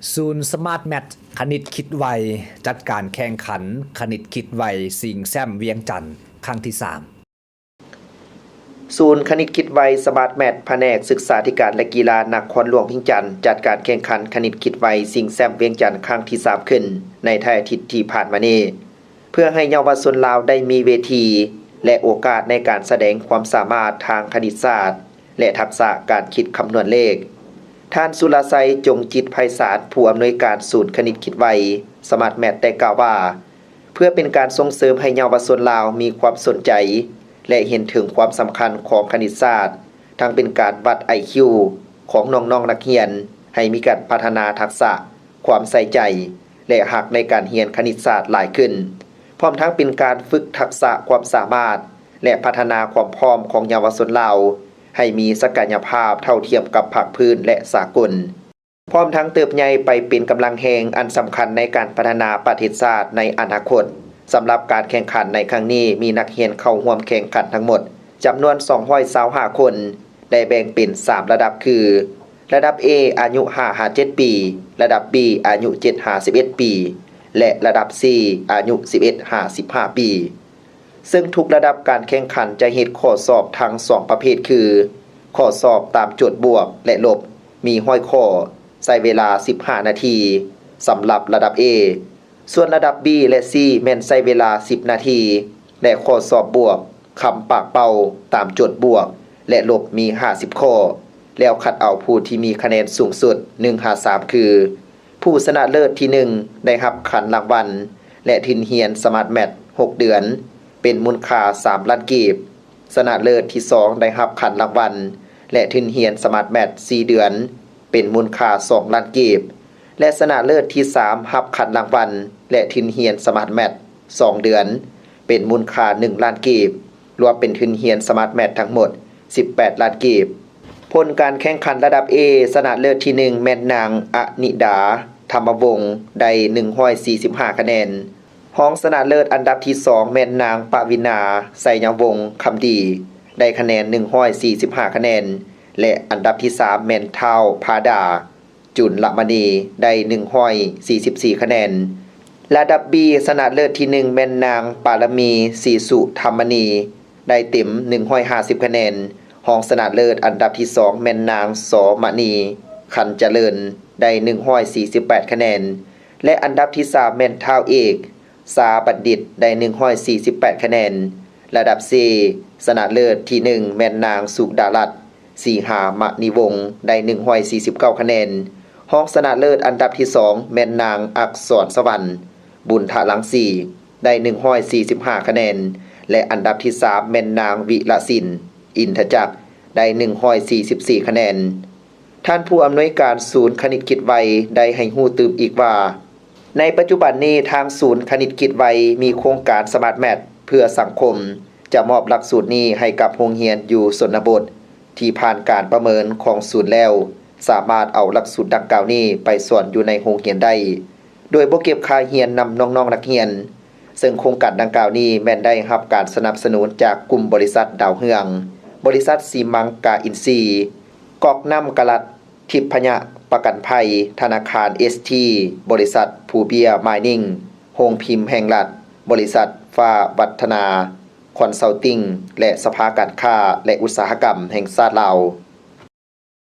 ສູນ Smart Math ຄະນິດຄິດໄວ ຈັດການແຂ່ງຂັນຄະນິດຄິດໄວ ຊິງແຊ້ມວຽງຈັນ ຄັ້ງທີສາມ. ສູນຄະນິດຄິດໄວ Smart Math ພະແນກສຶກສາທິການ ແລະ ກິລາ ນະຄອນຫຼວງວຽງຈັນ ຈັດການແຂ່ງຂັນຄະນິດຄິດໄວ ຊິງແຊ້ມວຽງຈັນ ຄັ້ງທີສາມ ຂຶ້ນໃນທ້າຍອາທິດທີ່ຜ່ານມານີ້ ເພື່ອໃຫ້ເຍົາວະຊົນລາວໄດ້ມີເວທີ ແລະ ໂອກາດໃນການສະແດງຄວາມສາມາດທາງຄະນິດສາດ ແລະ ທັກສະການຄິດຄຳນວນເລກ. ທ່ານ ສຸລະໄຊ ຈົງຈິດໄພສານ ຜູ້ອຳນວຍການສູນຄະນິດຄິດໄວ Smart Math ໄດ້ກ່າວວ່າ ເພື່ອເປັນການສົ່ງເສີມໃຫ້ເຍົາວະຊົນລາວມີຄວາມສົນໃຈ ແລະ ເຫັນເຖິງຄວາມສຳຄັນຂອງຄະນິດສາດ, ທັງເປັນການວັດ ໄອຄິວ ຂອງນ້ອງໆນັກຮຽນ ໃຫ້ມີການພັດທະນາທັກສະ, ຄວາມໃສ່ໃຈ ແລະ ຮັກໃນການຮຽນຄະນິດສາດຫຼາຍຂຶ້ນ, ພ້ອມທັງເປັນການຝຶກທັກສະຄວາມສາມາດ ແລະ ພັດທະນາຄວາມພ້ອມຂອງເຍົາວະຊົນລາວ ໃຫ້ມີສັກກະຍະພາບເທົ່າທຽມກັບພາກພື້ນ ແລະ ສາກົນ. ພ້ອມທັງເຕີບໃຫຍ່ໄປເປັນກຳລັງແຮງອັນສຳຄັນໃນການພັດທະນາປະເທດຊາດໃນອະນາຄົດ. ສຳລັບການແຂ່ງຂັນໃນຄັ້ງນີ້ ມີນັກຮຽນເຂົ້າຮ່ວມແຂ່ງຂັນທັງໝົດຈຳນວນສອງຮ້ອຍຊາວຫ້າຄົນ, ໄດ້ແບ່ງເປັນສາມລະດັບຄື ລະດັບ A ອາຍຸຫ້າຫາເຈັດປີ, ລະດັບ B ອາຍຸເຈັດຫາສິບເອັດປີ ແລະ ລະດັບ C ອາຍຸສິບເອັດຫາສິບຫ້າປີ. ເຊິ່ງທຸກລະດັບການແຂ່ງຂັນຈະເຮັດຂໍ້ສອບທັງສອງປະເພດຄື ຂໍ້ສອບຕາມໂຈດບວກ ແລະ ລົບ ມີຮ້ອຍຂໍ້, ໃຊ້ເວລາສິບຫ້ານາທີ ສຳລັບລະດັບ A. ສ່ວນລະດັບ B ແລະ C ແມ່ນໃຊ້ເວລາສິບນາທີ ແລະ ຂໍ້ສອບບວກຄຳປາກເປົ່າຕາມໂຈດບວກ ແລະ ລົບ ມີຫ້າສິບຂໍ້, ແລ້ວຄັດເອົາຜູ້ທີ່ມີຄະແນນສູງສຸດ ໜຶ່ງຫາສາມ ຄື ຜູ້ຊະນະເລີດທີໜຶ່ງ ໄດ້ຮັບຂັນລາງວັນ ແລະ ທຶນຮຽນ Smart Math ຫົກເດືອນ ເປັນມູນຄ່າສາມລ້ານກີບ, ຊະນະເລີດທີສອງ ໄດ້ຮັບຂັນລາງວັນ ແລະ ທຶນຮຽນ Smart Math ສີ່ເດືອນ ເປັນມູນຄ່າສອງລ້ານກີບ ແລະ ຊະນະເລີດທີສາມ ຮັບຂັນລາງວັນ ແລະ ທຶນຮຽນ Smart Math ສອງເດືອນ ເປັນມູນຄ່າໜຶ່ງລ້ານກີບ, ລວມເປັນທຶນຮຽນ Smart Math ທັງໝົດສິບແປດລ້ານກີບ. ຜົນການແຂ່ງຂັນລະດັບ A ຊະນະເລີດທີໜຶ່ງ ແມ່ນນາງ ອະນິດາ ທຳມະວົງ ໄດ້ໜຶ່ງຮ້ອຍສີ່ສິບຫ້າຄະແນນ, ຮອງຊະນະເລີດອັນດັບທີສອງ ແມ່ນນາງ ປະວິນາ ໄຊຍະວົງຄຳດີ ໄດ້ຄະແນນໜຶ່ງຮ້ອຍສີ່ສິບຫ້າຄະແນນ ແລະ ອັນດັບທີສາມ ແມ່ນທ້າວ ພາດາ ຈຸນລະມະນີ ໄດ້ໜຶ່ງຮ້ອຍສີ່ສິບສີ່ຄະແນນ. ລະດັບ B ຊະນະເລີດທີໜຶ່ງ ແມ່ນນາງ ປາລະມີ ສີສຸທຳມະນີ ໄດ້ເຕັມໜຶ່ງຮ້ອຍຫ້າສິບຄະແນນ, ຮອງຊະນະເລີດອັນດັບທີສອງ ແມ່ນນາງ ສ ມະນີ ຄັນຈະເລີນ ໄດ້ໜຶ່ງຮ້ອຍສີ່ສິບແປດຄະແນນ ແລະ ອັນດັບທີສາມ ແມ່ນທ້າວເອກ ຊາບັນດິດ ໄດ້ໜຶ່ງຮ້ອຍສີ່ສິບແປດຄະແນນ. ລະດັບ C ຊະນະເລີດທີໜຶ່ງ ແມ່ນນາງ ສຸດາລັດ ສີຫາມະນີວົງ ໄດ້ໜຶ່ງຮ້ອຍສີ່ສິບເກົ້າຄະແນນ, ຮອງຊະນະເລີດອັນດັບທີສອງ ແມ່ນນາງ ອັກສອນສະຫວັນ ບຸນທະລັງສີ ໄດ້ໜຶ່ງຮ້ອຍສີ່ສິບຫ້າຄະແນນ ແລະ ອັນດັບທີສາມ ແມ່ນນາງ ວິລະສິນ ອິນທະຈັກ ໄດ້ໜຶ່ງຮ້ອຍສີ່ສິບສີ່ຄະແນນ. ທ່ານຜູ້ອຳນວຍການສູນຄະນິດຄິດໄວ ໄດ້ໃຫ້ຮູ້ຕື່ມອີກວ່າ ໃນປັດຈຸບັນນີ້ ທາງສູນຄະນິດຄິດໄວ ມີໂຄງການ Smart Math ເພື່ອສັງຄົມ ຈະມອບຫຼັກສູດນີ້ໃຫ້ກັບໂຮງຮຽນຢູ່ຊົນນະບົດ ທີ່ຜ່ານການປະເມີນຂອງສູນແລ້ວ ສາມາດເອົາຫຼັກສູດດັ່ງກ່າວນີ້ໄປສອນຢູ່ໃນໂຮງຮຽນໄດ້ ໂດຍບໍ່ເກັບຄ່າຮຽນນຳນ້ອງໆນັກຮຽນ. ເຊິ່ງໂຄງການດັ່ງກ່າວນີ້ແມ່ນໄດ້ຮັບການສະໜັບສະໜູນຈາກກຸ່ມບໍລິສັດດາວເຮືອງ, ບໍລິສັດຊີມັງກາອິນຊີ, ກອກນ້ຳກະລັດ, ທິບພະຍະປະກັນໄພ, ທະນາຄານ ເອສທີ, ບໍລິສັດພູເບຍມາຍນິງ, ໂຮງພິມແຫ່ງລັດ, ບໍລິສັດຟ້າວັດທະນາຄອນຊັລຕິງ ແລະ ສະພາການຄ້າ ແລະ ອຸດສາຫະກຳແຫ່ງຊາດລາວ.